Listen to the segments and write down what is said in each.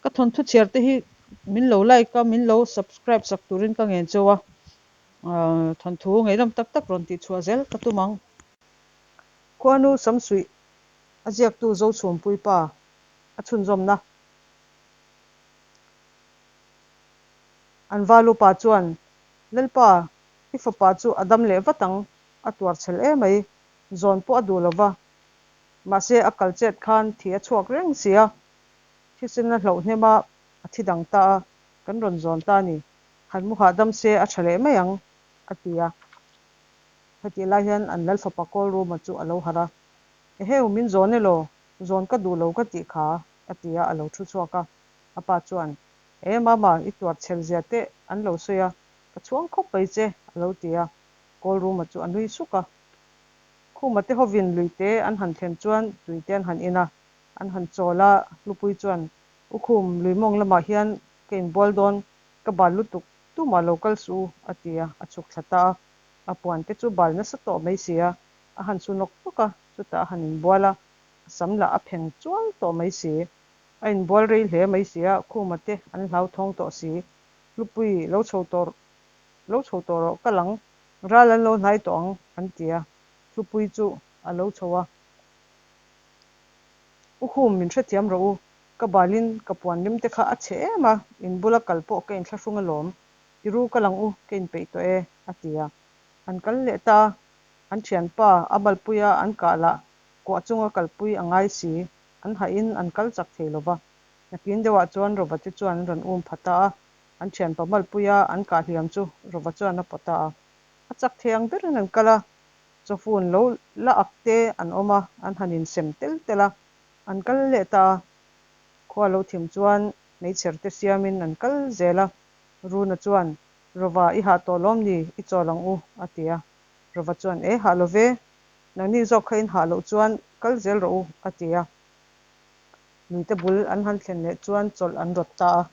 Ka thawnthu chhiar te hi min lo like a, min lo subscribe sak turin ka ngen cheu a, thawnthu ngaihnawm tak tak rawn tih chhuah zel ka tum ang. Khuanu Samsuih a ziaktu Zochhumpui pa a chhunzawmna. An valu pa chuan, Lalpa, i fapa chu a dam leh vat ang, a tuar chhel emai, zawn pawh a duh lo va. Mahse a kal chet khan thi a chhuak reng si a, thisen a hlauh hnem a, a thi dang ta a, kan rawn zawn ta a ni. Han mu hahdam se a tha leh mai ang, a ti a. Hetih lai hian an lal fapa Kawlruma chu a lo harh a, Eheu, min zawn elaw? Zawn ka duh lo ka tih kha, a ti a, a lo thu chhuak a. A pa chuan, E mama, i tuar chhel zia teh an lo sawi a, ka chhuang khawp mai che, a lo ti a. Kawlruma chu a nui suk a. Khuma te hovin luite an han thlen chuan tuite an han in a, an han chawl a, Hlupui chuan, U Khum, lui mawng lamah hian ka inbual dawn, ka bal lutuk, tumah lo kal suh u, a ti a, a chhuk thla ta a. A puan te chu bal nasa tawh mai si a, a han su nawk nawk a, chutah a han inbual a, a sam lah a pheng chual tawh mai si. A inbual rei hle mai si a, Khuma te an hlauthawng tawh si. Hlupui, lo chho tawh lo chho tawh rawh, kal ang, ral an lo hnai tawh ang, an ti a. Hlupui chu a lo chho a. U Khum, min hrethiam rawh u, ka balin ka puan rim te kha a chhe em a, in bula kal pawh ka inthlahrung alawm. Tiru kal ang u, ka inpeih tawh e, a ti a. An kal leh ta a, an thianpa a malpuia an kah lah kuah chunga kalpui a ngai si, an hahin an kal chak thei lo va. Nakin deuhah chuan Rova te chuan an rawn um pha ta a, an thianpa malpuia an kah hliam chu Rova chuan a pawt ta a. A chak thei ang berin an kal a, chawfun lo la ak te an awm a, an han insem tel tel a, an kal leh ta a. Khua lo thim chuan meichher te siamin an kal zel a, Runa chuan, Rova, i hah tawh lawm ni? I chawl ang u, a ti a. Rova chuan, E, hah lo ve. Nangni zawk kha in hah loh chuan kal zel rawh u, a ti a. Nuite bul an han thlen leh chuan chawlh an rawt ta a.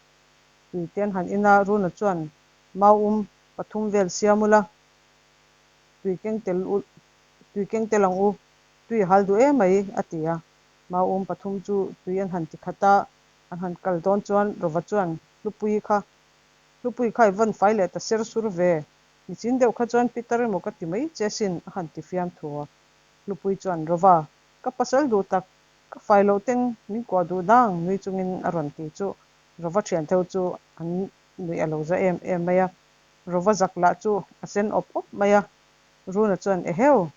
Tuite an han in a, Runa chuan, Mau um pathum vel siam ula, tui keng tel u, tui keng tel ang u, tui a hal duh emai, a ti a. Mau um pathum chu tui an han ti khat a, an han kal dawn chuan Rova chuan, Hlupui kha, Hlupui kha i vawn fai leh ta ser sur ve, nichin deuh kha chuan Peter emaw ka ti mai che sin, a han ti fiam thu a. Hlupui chuan, Rova, ka pasal duh tak, ka fai loh ten min kuah duh dang, nui chungin a rawn ti chu Rova thian theu chu an nuih a lo za em em mai a. Rova zak lah chu a sen awp awp mai a. Runa chuan, Eheu,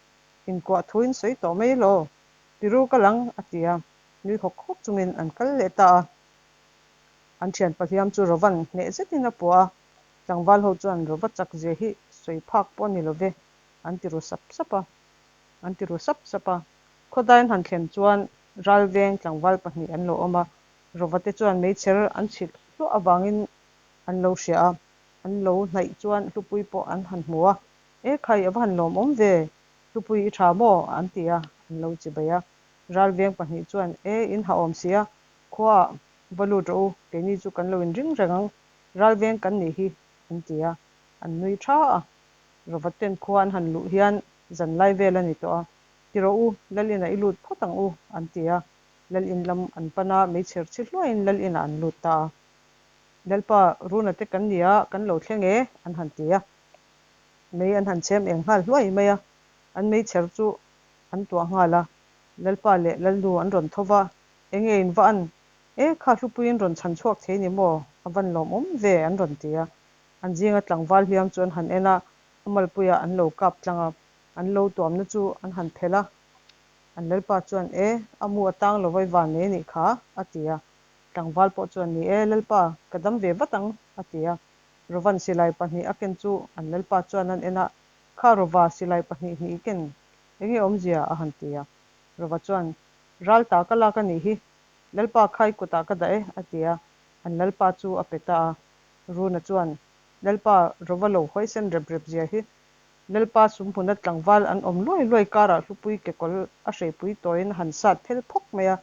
inkuah thuin sawi tawh mai law, tiru ka lang, a ti a. Nui hawk hawk chungin an kal leh ta a. An thian pahliam chu Rovan hneh zetin a puah a, tlangval ho chuan Rova chak zia hi sawi phak pawh a ni lo ve, an ti ru sap sap a. An ti ru sap sap a. Khawdai an han thlen chuan ral veng tlangval pahnih an lo awm a, Rova te chuan meichher an chhilh hluah avangin an lo hria a, an lo hnaih chuan Hlupui pawh an han hmu a, E khai, a va han lawmawm ve, Hlupui i tha maw? an ti a, an lo chibai a. Ral veng pahnih chuan, E, in ha awm sia, khuaah va lut rawh u, keini chu kan lo inring reng ang, ral veng kan nih hi, an ti a, an nui tha a. Rova ten khua an han luh hian zan lai vel a ni tawh a, Ti rawh u, Lal inah i lut phawt ang u, an ti a. Lal in lam an pan a, meichher chhi hluaiin Lal inah an lut ta a. Lalpa, Runa te kan ni a, kan lo thleng e, an han ti a. Mei an han chhem eng nghal hluai mai a, an meichher chu an tuah nghal a, Lalpa leh Lalnu an rawn tho va, Enge in va an? E, kha hlupuiin rawn chhan chhuak thei ni maw? A van lawmawm ve, an rawn ti a. An zinga tlangval hliam chu an han en a, a malpuiah an lo kap tlang a, an lo tuamna chu an han phelh a. An Lalpa chuan, E, a mu a tang lo vai van nei a nih kha, a ti a. Tlangval pawh chuan, Ni e, Lalpa, ka dam ve vat ang, a ti a. Rovan silai pahnih a ken chu an Lalpa chuan an en a, Kha Rova silai pahnih hnih i ken Enge awmzia? a han ti a. Rova chuan, Ral ta ka lak a nih hi, Lalpa khai kutah ka dah e, a ti a. An Lalpa chu a pe ta a. Runa chuan, Lalpa, Rova lo huaisen rep rep zia hi, Lalpa sumhmuna tlangval an awm luai luai karah Hlupui kekawl a hreipui tawiin a han sat phel phawk mai a.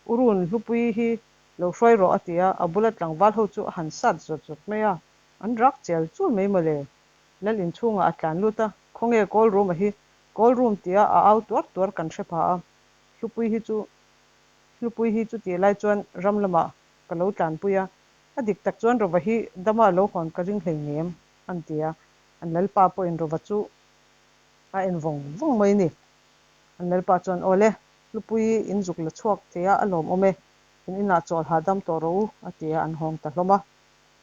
U Run, Hlupui hi lo hruai rawh, a ti a. A bula tlangval ho chu a han sat zawt zawt mai a. An rak chial chul mai mawle. Lal inchhungah a tlan lut a, Khawnge call room a hi? Call room tia a au tuar tuar kan hre pha a. Hlupui hi chu Hlupui hi chutih lai chuan ram lamah ka lo tlanpui a, a dik tak chuan Rova hi dama a lo hawn ka ring hleinem, an ti a. An lalpa pawhin Rova chu a en vawng vawng mai a ni. An lalpa chuan, Aw le, Hlupuii in zuk la chhuak thei a, a lawmawm e, in inah chawl hahdam tawh rawh u, a ti a, an hawng ta hlawm a.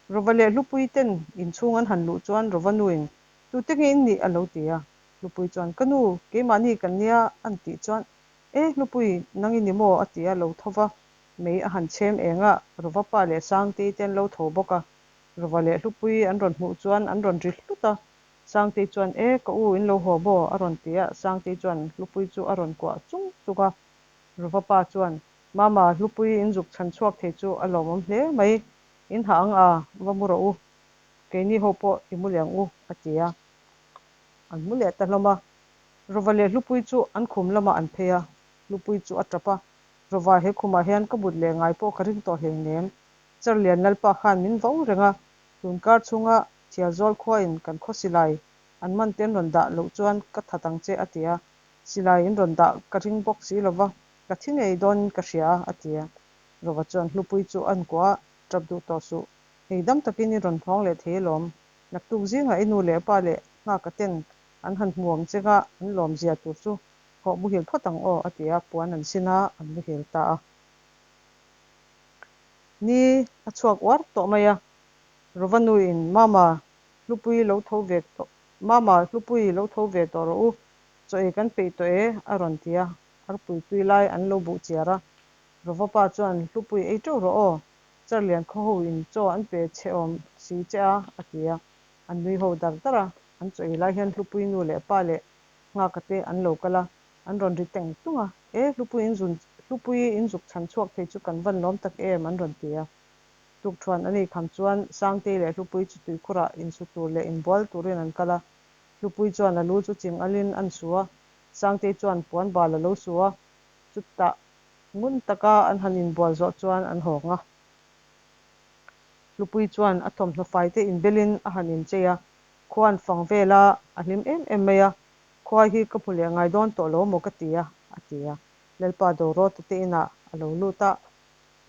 Rova leh Hlupuii ten inchhung an han luh chuan Rova nuin, Tute nge in nih? a lo ti a. Hlupuii chuan, Ka nu, keimahni kan nia, an tih chuan, E, Hlupuii, nang i ni maw? a ti a, lo tho va, mei a han chhem eng a, Rova pa leh Sangtei te an lo tho bawk a. Rova leh Hlupuii an rawn hmuh chuan an rawn ri hlut a, Sangtei chuan, E, ka u, in lo haw maw? a rawn ti a, Sangtei chuan Hlupuii chu a rawn kuah chung chung a. Rova pa chuan, Mama, Hlupuii in zuk chhan chhuak thei chu a lawmawm hle mai, in hah ang a, va mu rawh u, keini ho pawh i mu leh ang u, a ti a. An mu leh ta hlawm a. Rova leh Hlupuii chu an khum lamah an phei a, Hlupuii chu a tap a, Rova, he khumah hian ka but leh ngai pawh ka ring tawh hleinem, Charlian Lalpa khan min vo reng a, tun kar chhunga Thialzawl khuain kan khaw silai an man te an rawn dah loh chuan ka that ang che a ti a, silai in rawn dah ka ring bawk si lova, ka thi ngei dawnin ka hria a, a ti a. Rova chuan Hlupuii chu a enkuah a, tap duh tawh suh, hei dam takin i rawn nghawng leh thei alawm, naktuk zingah i nu leh pa leh nghaka ten an han hmu ang che nga an lawm zia tur chu hawh muhil phawt ang aw, a ti a, puan an sin a, an muhil ta a. Ni a chhuak uar tawh mai a, Rova nuin, Mama, Hlupuii lo tho ve tawh, Mama, Hlupuii lo tho ve tawh rawh u, chaw ei kan peih tawh e, a rawn ti a, arpui tui lai an lo buh chiar a. Rova pa chuan, Hlupuii ei teuh rawh aw, Charlian khaw ho in chaw an pe chhe awm si che a, a ti a. An nui ho dar dar a, an chaw ei lai hian Hlupuii nu leh pa leh Nghaka te an lo kal a, an rawn ri teng tung a, E, Hlupuii in zun, Hlupuii in zuk chhan chhuak thei chu kan van lawm tak em, an rawn ti a. Tukṭhuan a nei kham chuan Sangtei leh Hlupuii chu tuikhurah insu tur leh inbual turin an kal a. Hlupuii chuan a lu chu ching alin an su a, Sangtei chuan puan bal a lo su a, chutah ngun taka an han inbual zawh chuan an hawng a. Hlupuii chuan a thawmhnaw faite inbelin a han inchei a, khua an fang vel a, a hlim em em mai a, khua hi ka hmu leh ngai dawn tawh lo maw ka ti a, a ti a. Lalpa Dorota te inah a lo lut a,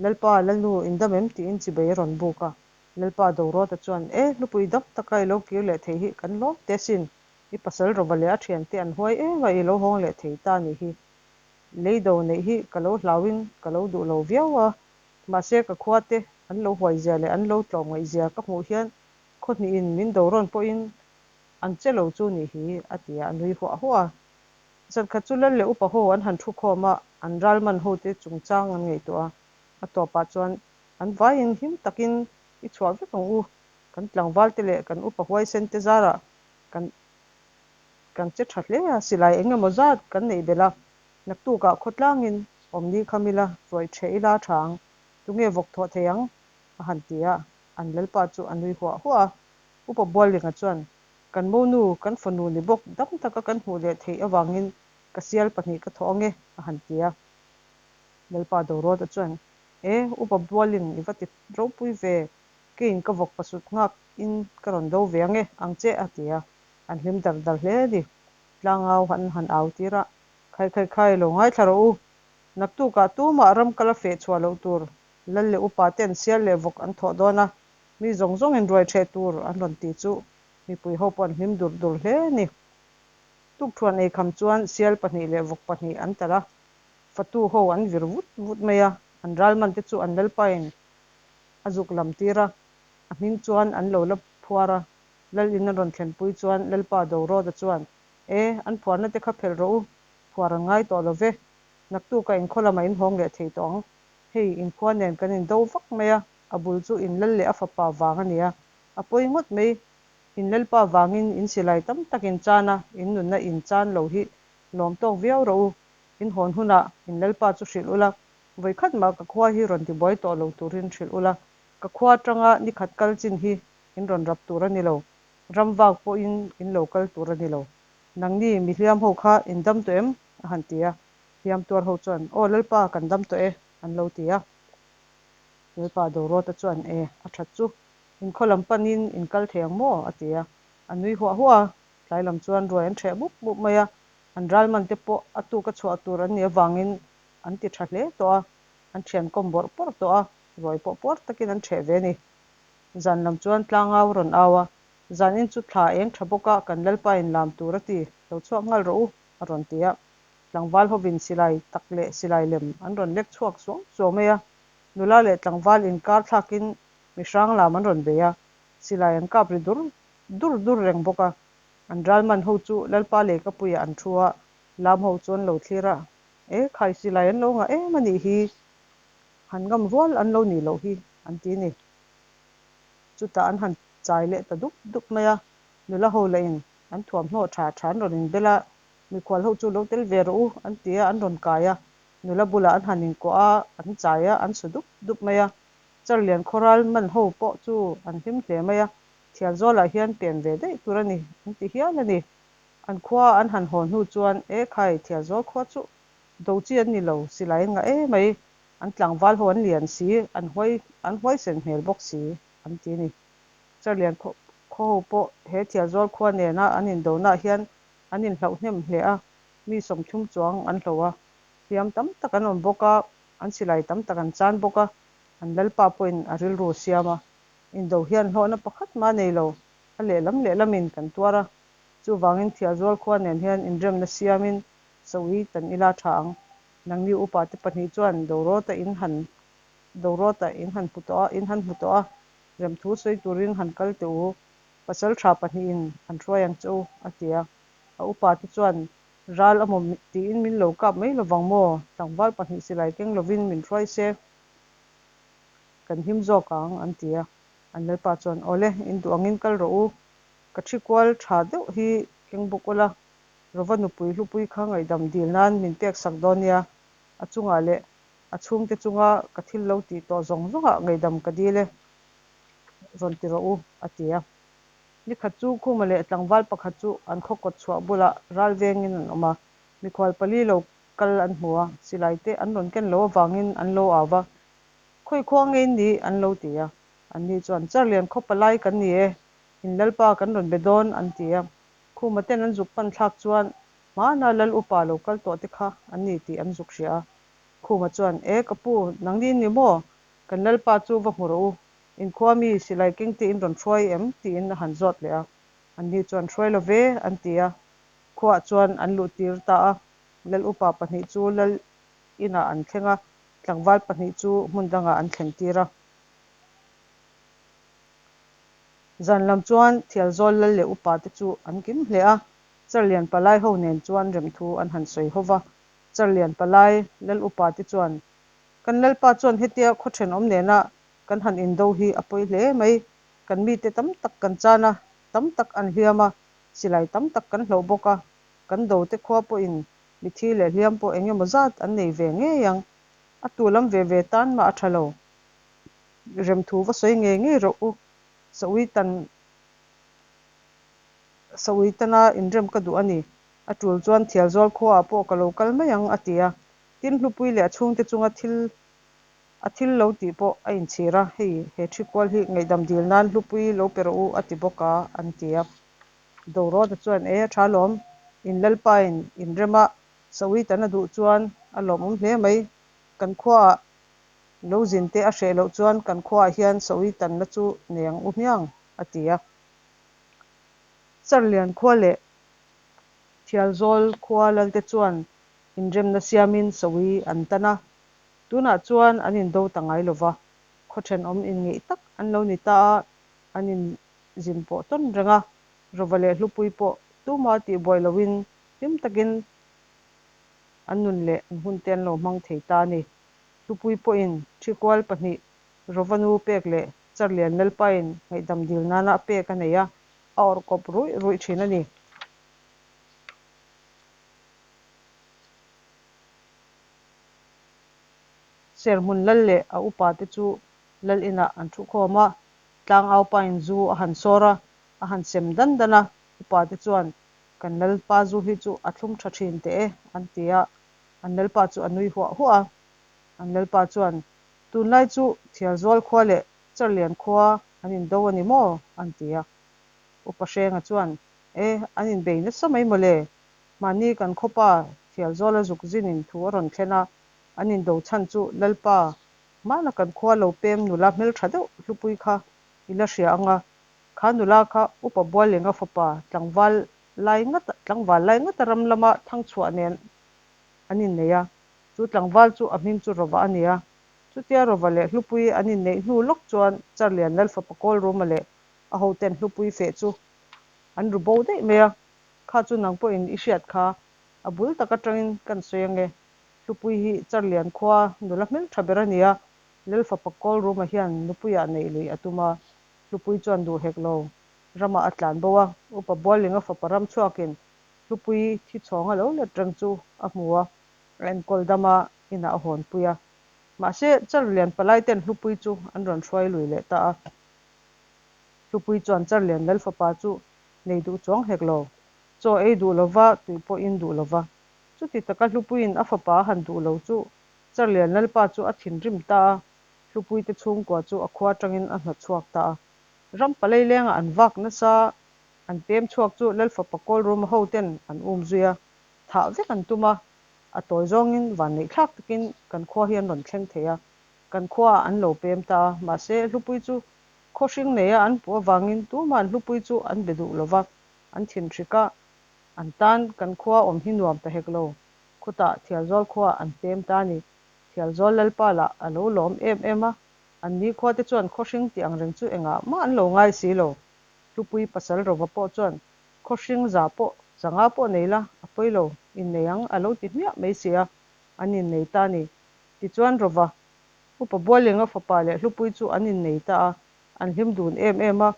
Lalpa, Lalnu, in dam em? tiin chibei a rawn buk a. Lalpa Dorota chuan, E, hlupui dam taka i lo kir leh thei hi kan lawm teh asin. I pasal Rova leh a thiante an huai em a, i lo hawng leh thei ta nih hi. Leido neih hi ka lo hlauin ka lo duh lo viau a, mahse ka khua te an lo huai zia leh an lo tlawm ngaih zia ka hmuh hian khaw hnihin min do rawn pawhin an che lo chu nih hi, a ti a, a nui huah huah a. Zankhat chu lal leh upa ho an han thu khawm a, an ralman hote chungchang an ngaihtuah a, a tawpah chuan an vaiin him takin i chhuah vek ang u, kan tlangvalte leh kan upa huaisen te zarah kan kan che tha hle a, silai eng emaw zat kan neih belh a, naktukah khawtlangin awmni kham ila, ruaih ṭheh ila a ṭha ang, tunge vawk thawh thei ang? a han ti a, an lalpa chu a nui huah huah a, upa Buallinga chuan Kan monu, kan fanu ni bawk dam taka kan hmuh leh theih avangin ka sial pahnih ka thawh ange, a han ti a. Lalpa Dorota chuan, E, Upa Bualin i va ti ropui ve, keiin ka vawk pasut nghak in ka rawn do ve ange ang che, a ti a. An hlim dar dar hle a ni. Tlangau an han au tir a, Khai khai khai, lo ngaithla rawh u. Naktukah tumah ram kal a feh chhuah loh tur Lal leh Upa ten sial leh vawk an thawh dawn a, mi zawng zawngin ruai ṭheh tur an rawn ti chu Mipui ho pawh an hlim dur dur hle a ni. Tukthuan ei kham chuan sial pahnih leh vawk pahnih an talh a, fatu ho an vir vut vut mai a, an ralman te chu an lalpain a zuk lam tir a, a hming chuan an lo la phuar a, lal in an rawn thlenpui chuan lalpa Dorawta chuan, E, an phuarna te kha phelh rawh u, phuar an ngai tawh lo ve, naktukah inkhaw lamah in hawng leh thei tawh ang, hei inkhua nen kan indo vak mai a, a bul chu in lal leh a fapa vang a nia, A pawi ngawt mai, in Lalpa vangin in silai tam tak in chan a, in nunna in chan lo hi lawm tawk viau rawh u. In hawn hunah in Lalpa chu hrilh ula, vawikhat mah ka khua hi rawn tibuai tawh lo turin hrilh ula, ka khua atanga nikhat kal chin hi in rawn rap tur a ni lo, ram vak pawhin in lo kal tur a ni lo. Nangni mi hliam ho kha in dam tawh em? a han ti a. Hliam tuar ho chuan, Aw Lalpa, kan dam tawh e, an lo ti a. Lalpa Dorota chuan, E, a that chu. Inkhaw lam panin in kal thei ang maw? a ti a. A nui huah huah a, tlai lam chuan ruai an ṭheh mup mup mai a, an ralman te pawh a tuka chhuah tur an nih avangin an ti ṭha hle tawh a, an ṭhian kawm bawrh bawrh tawh a. Ruai pawh puar takin an ṭheh ve a ni. Zan lam chuan tlangau a rawn au a, Zan in chu thla eng ṭha bawk a, kan Lalpa in lam tur a ti, lo chhuak nghal rawh u, a rawn ti a. Tlangval hovin silai tak leh silai lem an rawn lek chhuak suau suau mai a. Nula leh tlangval inkar thlakin mi hrang lam an rawn bei a, silai an kap ri dur dur dur reng bawk a. An ral man ho chu Lalpa leikapuiah an thu a, lam ho chu an lo thlir a, E khai silai an lo ngah em a nih hi, han ngam rual an lo nih loh hi an ti ni. Chutah an han chai leh ta dup dup mai a, nula ho lahin an thuamhnaw tha tha an rawn inbel a, mikhual ho chu lo tel ve rawh u an ti a, an rawn kai a, nula bulah an han inkuah a, an chai a, an su dup dup mai a. Charlian khawral man ho pawh chu an hlim hle mai a, Thialzawlah hian pem ve daih tur a ni an ti hial a ni. An khua an han haw hnu chuan, E khai, Thialzawl khua chu do chi an ni lo, silai an ngah emai, an tlangval ho an lian si, an huai an huaisen hmel bawk si, an ti a ni. Charlian khaw ho pawh he Thialzawl khua nena an indonaah hian an inhlauh hnem hle a, mi 30 chuang an hloh a, hliam tam tak an awm bawk a, an silai tam tak an chan bawk a, an lalpa pawhin a rilru a siam a. Indo hian hlawhna pakhat mah nei lo, a lehlam lehlamin kan tuar a, chuvangin Thialzawl khua nen hian inremna siamin sawi tan ila tha ang. Nangni upate pahnih chuan Dorawta in han Dorawta in han hmu tawh a, in han hmu tawh a, remthu sawi turin han kal teh u, pasal tha pahnihin an hruai ang che u, a ti a. A upate chuan ral amaw tiin min lo kap mai lovang maw? Tlangval pahnih silai keng lovin min hruai se. Kan him zawk ang, an ti a. An lalpa chuan, Awle, in duh angin kal rawh u. Ka thi kual tha deuh hi keng bawk ula, Rova nupui hlupui kha ngaihdam dil nan min pek sak dawn nia. A chungah leh a chhungte chunga ka thil lo tih tawh zawng zawngah ngaihdam ka dil e, rawn ti rawh u, a ti a. Ni khat chu Khuma leh tlangval pakhat chu an khaw kawt chhuah bulah ral vengin an awm a. Mikhual pali lo kal an hmu a, silai te an rawn ken lo avangin an lo au va, Khawi khua nge in ni? an lo ti a. Anni chuan, Charlian khaw palai kan ni e, in lalpa kan rawn be dawn, an ti a. Khuma ten an zuk pan thlak chuan hmana lal upa lo kal tawh te kha an ni tih an zuk hria a. Khuma chuan, E ka pu, nangni in ni maw? Kan lalpa chu va hmu rawh u, in khua mi silai keng te in rawn hruai em? tiin a han zawt leh a. Anni chuan, Hruai lo ve, an ti a. Khuaah chuan an luh tir ta a, lal upa pahnih chu lal inah an thleng a, tlangval pahnih chu hmun dangah an thlen tir a. Zan lam chuan Thialzawl lal leh upa te chu an kim hle a, Charlian palai ho nen chuan remthu an han sawi ho va. Charlian palai lal upa te chuan, Kan lalpa chuan hetia khaw thenawm nena kan han indo hi a pawi hle mai, kan mite tam tak kan chan a, tam tak an hliam a, Silai tam tak kan hloh bawk a, kan dote khua pawhin mithi leh hliam pawh eng emaw zat an nei ve ngei ang. A tu lam ve ve tan mah a tha lo. Remthu va sawi ngei ngei rawh u. Saui tan Saui tana inrem ka duh a ni. A tul chuan Thialzawl khuaah pawh ka lo kal mai ang, a ti a. Tin, Hlupui leh a chhungte chunga thil A thil lo tih pawh a inchhir a, hei he thi kual hi ngaihdam dil nan hlupui lo pe rawh u a ti bawk a, an ti a. Dorawta chuan, E, a tha lawm, in lalpain inrema sawi tan a duh chuan a lawmawm hle mai, kan khuaah lo zin te a hreh loh chuan kan khuaah hian sawi tanna chu nei ang u hmiang, a ti a. Charlian khua leh Thialzawl khua lalte chuan inremna siamin sawi an tan a. Tunah chuan an indo ta ngai lo va, khaw thenawm inngeih tak an lo ni ta a, an inzin pawh tawn reng a, Rova leh Hlupui pawh tuma tihbuai loin hlim takin an nun leh an hunte an lo hmang thei ta a ni. Hlupui pawhin Thikual pahnih Rova nu pek leh Charlian Lalpain ngaihdam dil nana a pek a nei a, a awrh kawp ruih ruih thin a ni. Serhmun lal leh a upa te chu lal inah an thu khawm a, tlangau pain zu a han sawr a, a han sem dan dan a, upa te chuan kan lalpa zu hi chu a thlum tha thin teh e an ti a, an lalpa chu a nui huah huah a. An lalpa chuan tunlai chu Thialzual khua leh Charlian khua an indo a ni maw? an ti a. Upa Hrenga chuan e, an inbei nasa mai mawle, Mahni kan khawpa Thialzawla zuk zinin thu a rawn thlen a, an indo chhan chu Lalpa Hmana kan khua lo pem nula hmeltha deuh hlupui kha i la hria ang a, kha nula kha Upa Buallenga fapa tlangval lai ngata tlangval lai ngata ram lama thangchhuah nen an innei a. Chu tlangval chu a hming chu Rova a ni a. Chutia Rova leh Hlupui an inneih hnu lawk chuan Charlian Lalfapa Kawlruma leh a hoten Hlupui feh chu an ru bo daih mai a. Kha chu nang pawhin i hriat kha a bul tak atangin kan sawi ange. Hlupui hi Charlian khua nula hmeltha ber a ni a, Lalfapa Kawlruma hian nupuiah neih luih a tum a. Hlupui chuan duh hek lo ramah a tlan bo a, Upa Buallinga fapa ram chhuakin Hlupui thi chhawng a lo let reng chu a hmu a, a enkawl dam a, inah a hawnpui a. Mahse, Charlian palai ten Hlupui chu an rawn hruai lui leh ta a. Hlupui chuan Charlian Lalfapa chu nei duh chuang hek lo. Chaw ei duh lova, tui pawh in duh lova. Chuti taka Hlupuiin a fapa a han duh lo chu Charlian Lalpa chu a thinrim ta a, Hlupuite chhungkua chu a khua atangin a hnawtchhuak ta a. Ram palai lengah an vak nasa, an pem chhuak chu Lalfapa Kawlruma hoten an um zui a, thah vek an tum a. A tawi zawngin vanneih thlak takin kan khua hi an rawn thleng thei a, kan khuaah an lo pem ta a, mahse Hlupui chu khaw hring neia an puh avangin tuma'n Hlupui chu an be duh lova, an thinhrik a, an tan kan khua awm hi nuam ta hek lo. Khutah Thialzawl khuaah an pem ta a ni. Thialzawl Lalpa lah a lo lawm em em a, an ni khuate chuan khaw hring tih ang reng chu engah mah an lo ngai si lo. Hlupui pasal Rova pawh chuan khaw hring za pawh zanga pawh nei la, a pawi lo, innei ang a lo ti hmiah mai si a, an innei ta a ni. Tichuan Rova, Upa Buallenga fapa leh Hlupui chu an innei ta a, an hlim dun em em a.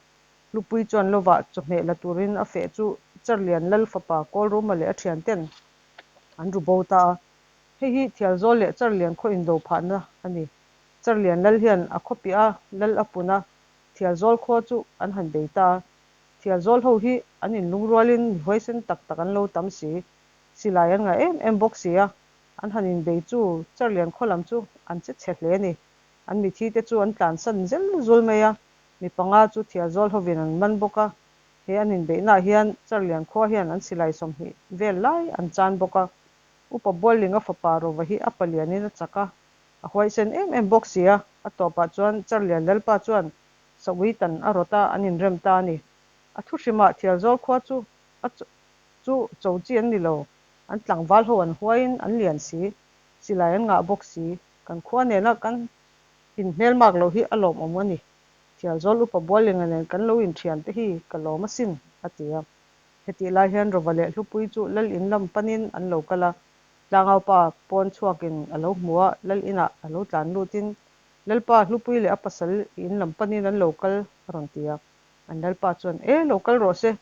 Hlupui chuan lovah chawhmeh la turin a feh chu Charlian Lal fapa Kawlruma leh a thianten an ru bo ta a. Hei hi Thialzawl leh Charlian khaw indo phahna a ni. Charlian Lal hian a khaw piah a Lal a pun a, Thialzawl khua chu an han bei ta a. Thialzawl ho hi an inlungrualin mi huaisen tak tak an lo tam si. Silai an ngah em em bawk si a, an han inbei chu Charlian khaw lam chu an che chhe hle a ni. An mithi te chu an tlansan zel zul mai a, Mi panga chu Thialzawl hovin an man bawk a, he an inbeihnaah hian Charlian khua hian an silai 20 vel lai an chan bawk a. Upa Buallinga fapa Rova hi a palianin a chak a, a huaisen em em bawk si a, a tawpah chuan Charlian Lalpa chuan Saui tan a rawt a, an inrem ta a ni. A thu hrimah Thialzawl khua chu a chu cho chi an ni lo, an tlangval ho an huaiin an lian si, silai an ngah bawk si, kan khua nena kan Inhmelmak loh hi a lawmawm a ni. Thialzawl Upa Buallinga nen kan lo inthian te hi ka lawm asin, a ti a. Hetih lai hian Rova leh Hlupui chu Lal in lam panin an lo kal a, Tlangaupa pawn chhuakin a lo hmu a, Lal inah a lo tlan lutin, Lalpa, Hlupui leh a pasal i in lam panin an lo kal, a rawn ti a. An Lalpa chuan, E, lo kal rawh se,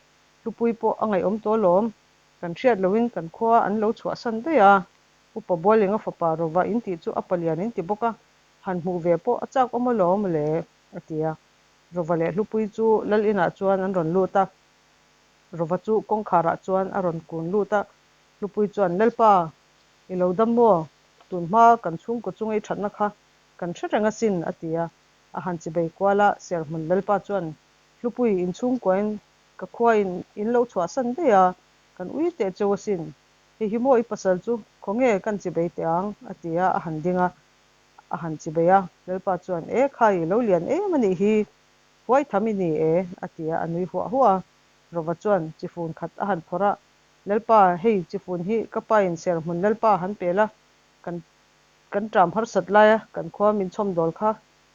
Hlupui pawh a ngaihawm tawh alawm, kan hriat lohin kan khua an lo chhuahsan daih a, Upa Buallinga fapa Rova in tih chu a palian in ti bawk a, han hmuh ve pawh a chak awm alawm le, a ti a. Rova leh Hlupui chu Lal inah chuan an rawn lut a. Rova chu kawngkharah chuan a rawn kun lut a, Hlupui chuan, Lalpa, i lo dam maw? Tun hma kan chhungkaw chunga i thatna kha kan hre reng asin, a ti a. A han chibei kual a, Serhmun Lalpa chuan, Hlupui, in chhungkuain ka khua in in lo chhuahsan daih a, kan ui teh cheu asin. Hei hi maw i pasal chu khawnge kan chibei teh ang? a ti a, a han ding a, a han chibei a. Lalpa chuan, E khai, i lo lian em a nih hi, huai tham i ni e, a ti a, a nui huah huah a. Rova chuan chifun khat a han phawrh a, Lalpa, hei chifun hi ka pain serhmun Lalpa han pel a, kan kan ṭam harsat laia kan khua min chhawm dawl kha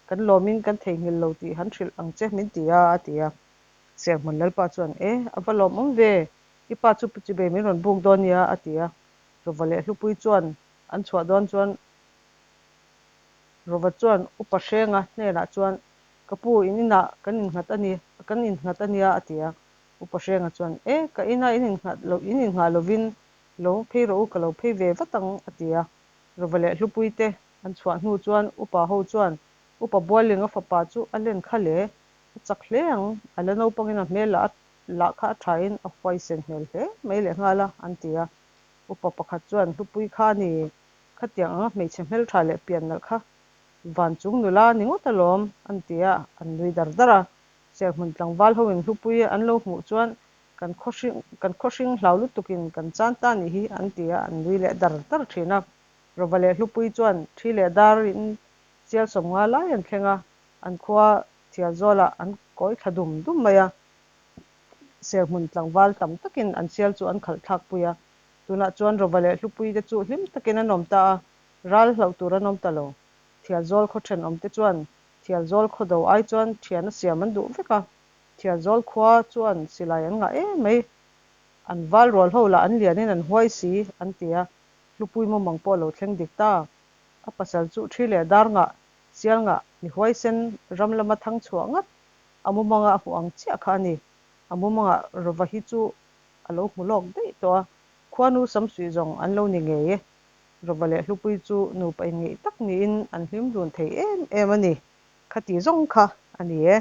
kan lawmin kan theihnghilh lo tih han hrilh ang che min ti a, a ti a. Serhmun Lalpa chuan, E, a va lawmawm ve, I pa chu Puchibei min rawn buk dawn nia, a ti a. Rova leh Hlupui chuan an chhuah dawn chuan Rova chuan Upa Hrenga hnenah chuan, Ka pu, in inah kan innghat a ni, kan innghat a nia, a ti a. Upa Hrenga chuan, E, ka ina in innghat lo, in inngah lovin lo phei rawh u, ka lo phei ve vat ang, a ti a. Rova leh Hlupui te an chhuah hnu chuan Upa ho chuan Upa Buallinga fapa chu a len kha le, a chak hle ang, a la naupangin a hmel lah a lah kha a thain a huaisen hmel hle mai leh nghal a, an ti a. Upa pakhat chuan, Hlupui kha a ni, khatiang anga hmeichhe hmeltha leh pian nalh kha van chung nula a ni ngawt alawm, an ti a, an nui dar dar a. Serhmun tlangval hoin Hlupui an lo hmuh chuan, Kan khaw hring, kan khaw hring hlau lutukin kan chan ta nih hi, an ti a, an nui leh dar dar thin a. Rova leh Hlupui chuan thi leh darin. Sial 50 lai an thleng a, an khua Thialzawlah an kawi thla dum dum mai a. Serhmun tlangval tam takin an sial chu an khalh thlak pui a. Tunah chuan Rova leh Hlupuii te chu hlim takin an awm ta a, ral hlauh tur an awm ta lo. Thialzawl khaw thenawmte chuan Thialzawl khaw do ai chuan thiana siam an duh vek a, Thialzawl khua chuan silai an ngah em mai. An val rual ho lah an lianin an huai si, an ti a. Hlupuii mumang pawh a lo thleng dik ta. A pasal chu thi leh dar ngah, sial ngah, mi huaisen, ram lama thang chhuah ngat, a mumanga a hmuh ang chiah kha a ni. A mumangah Rova hi chu a lo hmu lawk daih tawh a, khuanu samsuih zawng an lo ni ngei e. Rova leh Hlupuii chu nupa inngeih tak niin an hlim dun thei em em a ni. Khati zawng kha a ni e.